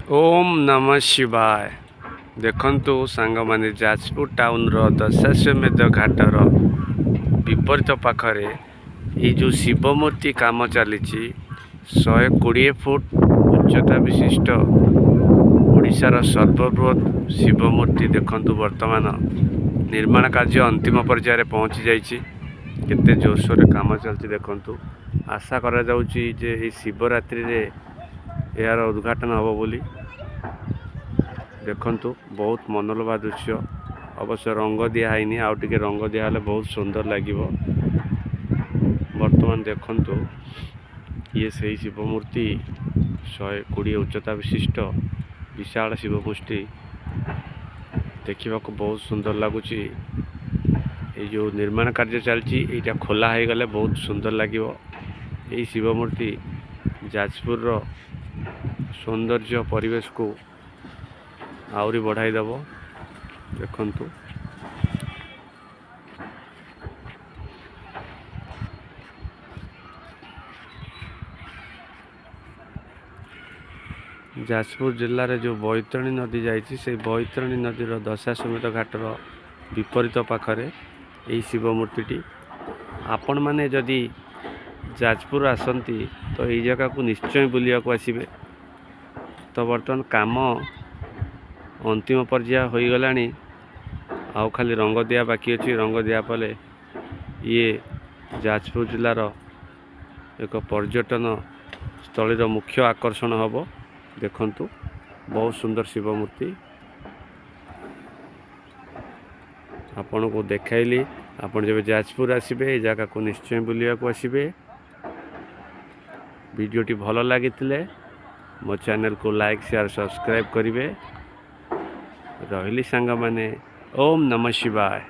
ଓମ୍ ନମଃ ଶିବାୟ। ଦେଖନ୍ତୁ ସାଙ୍ଗମାନେ, ଯାଜପୁର ଟାଉନର ଦଶାଶ୍ୱମେଧ ଘାଟର ବିପରୀତ ପାଖରେ ଏଇ ଯେଉଁ ଶିବ ମୂର୍ତ୍ତି କାମ ଚାଲିଛି, 120 ଫୁଟ ଉଚ୍ଚତା ବିଶିଷ୍ଟ ଓଡ଼ିଶାର ସର୍ବବୃହତ୍ ଶିବ ମୂର୍ତ୍ତି। ଦେଖନ୍ତୁ, ବର୍ତ୍ତମାନ ନିର୍ମାଣ କାର୍ଯ୍ୟ ଅନ୍ତିମ ପର୍ଯ୍ୟାୟରେ ପହଞ୍ଚି ଯାଇଛି। କେତେ ଜୋରସୋରରେ କାମ ଚାଲିଛି ଦେଖନ୍ତୁ। ଆଶା କରାଯାଉଛି ଯେ ଏଇ ଶିବରାତ୍ରିରେ ଏହାର ଉଦ୍ଘାଟନ ହେବ ବୋଲି। ଦେଖନ୍ତୁ, ବହୁତ ମନଲୋଭା ଦୃଶ୍ୟ। ଅବଶ୍ୟ ରଙ୍ଗ ଦିଆ ହେଇନି, ଆଉ ଟିକେ ରଙ୍ଗ ଦିଆହେଲେ ବହୁତ ସୁନ୍ଦର ଲାଗିବ। ବର୍ତ୍ତମାନ ଦେଖନ୍ତୁ, ଇଏ ସେଇ ଶିବ ମୂର୍ତ୍ତି, 120 ଉଚ୍ଚତା ବିଶିଷ୍ଟ ବିଶାଳ ଶିବ ମୂର୍ତ୍ତି। ଦେଖିବାକୁ ବହୁତ ସୁନ୍ଦର ଲାଗୁଛି। ଏଇ ଯେଉଁ ନିର୍ମାଣ କାର୍ଯ୍ୟ ଚାଲିଛି, ଏଇଟା ଖୋଲା ହେଇଗଲେ ବହୁତ ସୁନ୍ଦର ଲାଗିବ। ଏଇ ଶିବ ମୂର୍ତ୍ତି ଯାଜପୁରର ସୌନ୍ଦର୍ଯ୍ୟ ପରିବେଶକୁ ଆହୁରି ବଢ଼ାଇ ଦେବ। ଦେଖନ୍ତୁ, ଯାଜପୁର ଜିଲ୍ଲାରେ ଯେଉଁ ବୈତରଣୀ ନଦୀ ଯାଇଛି, ସେଇ ବୈତରଣୀ ନଦୀର ଦଶାଶ୍ୱମେଧ ଘାଟର ବିପରୀତ ପାଖରେ ଏହି ଶିବ ମୂର୍ତ୍ତିଟି। ଆପଣମାନେ ଯଦି ଯାଜପୁର ଆସନ୍ତି ତ ଏଇ ଜାଗାକୁ ନିଶ୍ଚୟ ବୁଲିବାକୁ ଆସିବେ। ତ ବର୍ତ୍ତମାନ କାମ ଅନ୍ତିମ ପର୍ଯ୍ୟାୟ ହୋଇଗଲାଣି, ଆଉ ଖାଲି ରଙ୍ଗ ଦିଆ ବାକି ଅଛି। ରଙ୍ଗ ଦିଆ ପରେ ଇଏ ଯାଜପୁର ଜିଲ୍ଲାର ଏକ ପର୍ଯ୍ୟଟନ ସ୍ଥଳୀର ମୁଖ୍ୟ ଆକର୍ଷଣ ହେବ। ଦେଖନ୍ତୁ, ବହୁତ ସୁନ୍ଦର ଶିବ ମୂର୍ତ୍ତି ଆପଣଙ୍କୁ ଦେଖାଇଲି। ଆପଣ ଯେବେ ଯାଜପୁର ଆସିବେ, ଏଇ ଜାଗାକୁ ନିଶ୍ଚୟ ବୁଲିବାକୁ ଆସିବେ। ଭିଡ଼ିଓଟି ଭଲ ଲାଗିଥିଲେ ମୋ ଚ୍ୟାନେଲକୁ ଲାଇକ୍, ସେୟାର, ସବସ୍କ୍ରାଇବ୍ କରିବେ। ରହିଲି ସାଙ୍ଗମାନେ, ଓମ୍ ନମଃ ଶିବାୟ।